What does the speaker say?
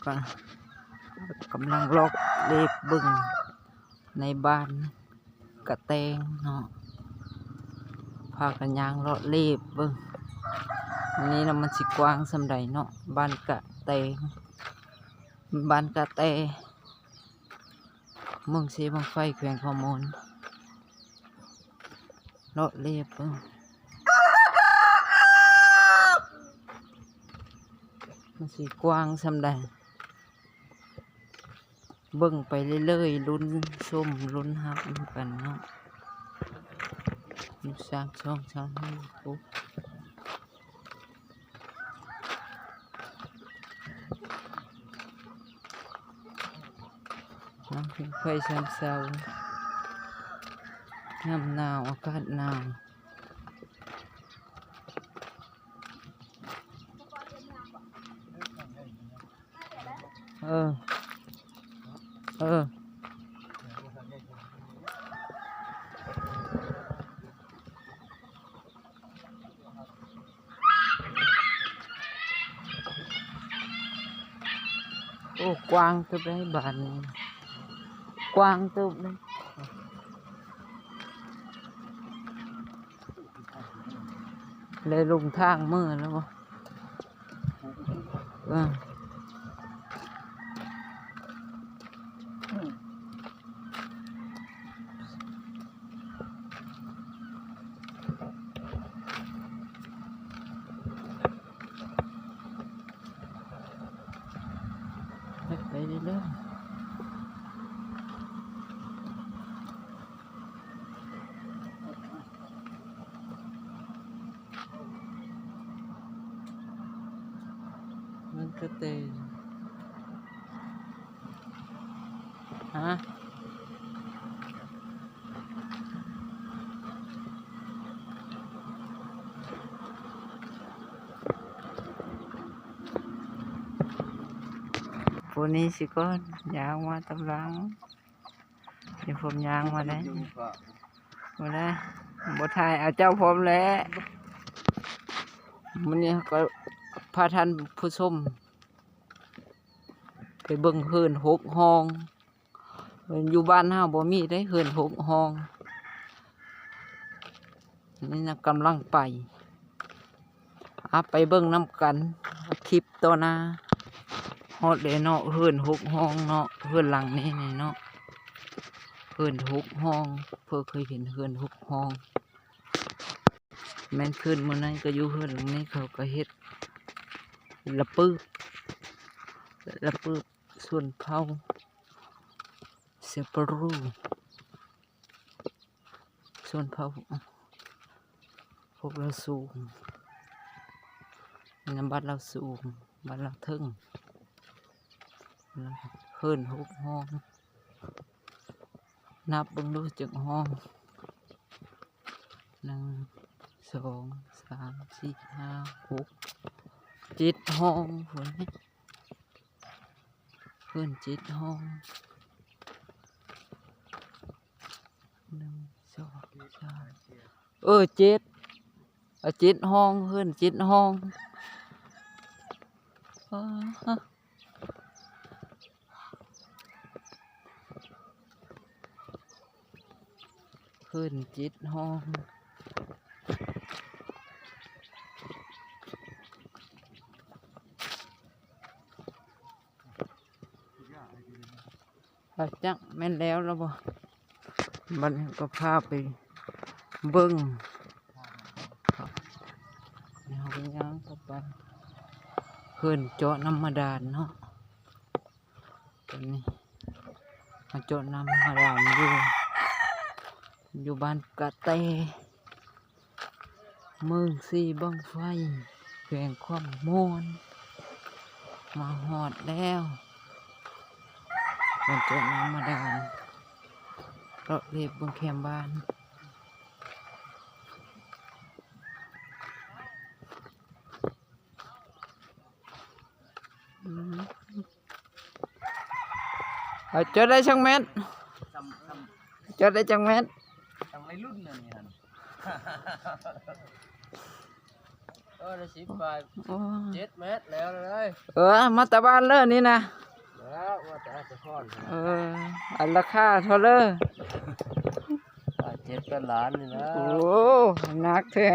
ກະກຳລັງເລາະເລບເບິ່ງໃນບ້ານກະແຕງເນາະ ພາກັນຍ່າງເລາະເລບເບິ່ງ ນີ້ນະ ມັນຊິກວ້າງສ່ຳໃດເນາະ ບ້ານກະແຕງ ບ້ານກະແຕ ເມືອງເຊບັ້ງໄຟ ແຂວງຄຳມ່ວນ ເລາະເລບເບິ່ງ ມັນຊິກວ້າງສ່ຳໃດ ເບິ່ງໄປເລື້ອຍໆ ລຸ້ນຊົມລຸ້ນຮັບນຳກັນເນາະ ສາມສອງສາມຫ້າ ໂອ້ ນັ່ງຜິງໄຟຍາມເຊົ້າ ຍາມໜາວ ອາກາດໜາວ. ເອີ ເອີ ໂອ້ ກວ້າງເຕີບເດ້ບ້ານນີ້ ກວ້າງເຕີບເດ້ ແລະ ລົງທາງເມືອແລ້ວບໍ່? ເອີ ໄປເລື້ອຍໆ ມັນກະແຕ ຮະ ຜູ້ນີ້ຊິກ່ອນ ຍ່າງມາຕາມຫຼັງ. ນີ້ຜົມຍ່າງມາໄດ້ ບໍ່ໄດ້ ບໍ່ຖ່າຍ ເອົາເຈົ້າພ້ອມແຫຼະ. ມື້ນີ້ເຮົາກໍພາທ່ານຜູ້ຊົມໄປເບິ່ງເຮືອນຫົກຫ້ອງ ຢູ່ບ້ານເຮົາບໍ່ມີເດ້ເຮືອນຫົກຫ້ອງ. ນີ້ນະ ກຳລັງໄປ ອາ ໄປເບິ່ງນຳກັນ ຄລິບຕໍ່ໜ້າ. ຮອດແລ້ວເນາະ ເຮືອນຫົກຫ້ອງເນາະ ເຮືອນຫຼັງນີ້ນີ້ເນາະ ເຮືອນຫົກຫ້ອງ. ເພິ່ນເຄີຍເຫັນເຮືອນຫົກຫ້ອງ ແມ່ນຄືນມື້ນັ້ນກໍຢູ່ເຮືອນຫຼັງນີ້ ເຂົາກໍເຮັດລະປຶບ ລະປຶບ ຊົນເຜົ່າເຊປະຣູ ຊົນເຜົ່າ ພວກລາວສູງ ນຳບ້ານລາວສູງ ບ້ານລາວເທິງ ເຮືອນຫົກຫ້ອງ. ນັບເບິ່ງດູຈັກຫ້ອງ ໜຶ່ງ ສອງ ສາມ ສີ່ ຫ້າ ຫົກ ເຈັດຫ້ອງພຸ້ນ. ເຮືອນເຈັດຫ້ອງ ໜຶ່ງ ສອງ ສາມ ເອີ ເຈັດ ເອີ ເຈັດຫ້ອງ ເຮືອນເຈັດຫ້ອງ. ປາ ເຮືອນເຈັດຫ້ອງ. ເຮົາຈັກແມ່ນແລ້ວລະບໍ່? ບັດນີ້ກໍພາໄປເບິ່ງ ເຮົາກໍຍ່າງເຂົ້າໄປ ເຮືອນເຈາະນ້ຳບາດານເນາະ. ຕອນນີ້ມາເຈາະນ້ຳບາດານຢູ່ ຢູ່ບ້ານກະແຕ ເມືອງເຊບັ້ງໄຟ ແຂວງຄຳມ່ວນ. ມາຮອດແລ້ວ ເພິ່ນເຈາະນ້ຳບາດານ ເລາະເລບເບິ່ງແຄມບ້ານ. ເຈົ້າໄດ້ຈັກແມັດ? ເຈົ້າໄດ້ຈັກແມັດ? ຕ້ອງໄດ້ລຸ້ນອັນນີ້ຫັ້ນ. เออ ได้สิบปลาย โอ้ เจ็ดเมตรแล้วเลย เออ มาแต่บ้านเลยนี่นะ แล้วว่าแต่สะพอน เออ อันราคาเท่าเลย เจ็ดแปดล้านนี่นะ โอ้ หนักแท้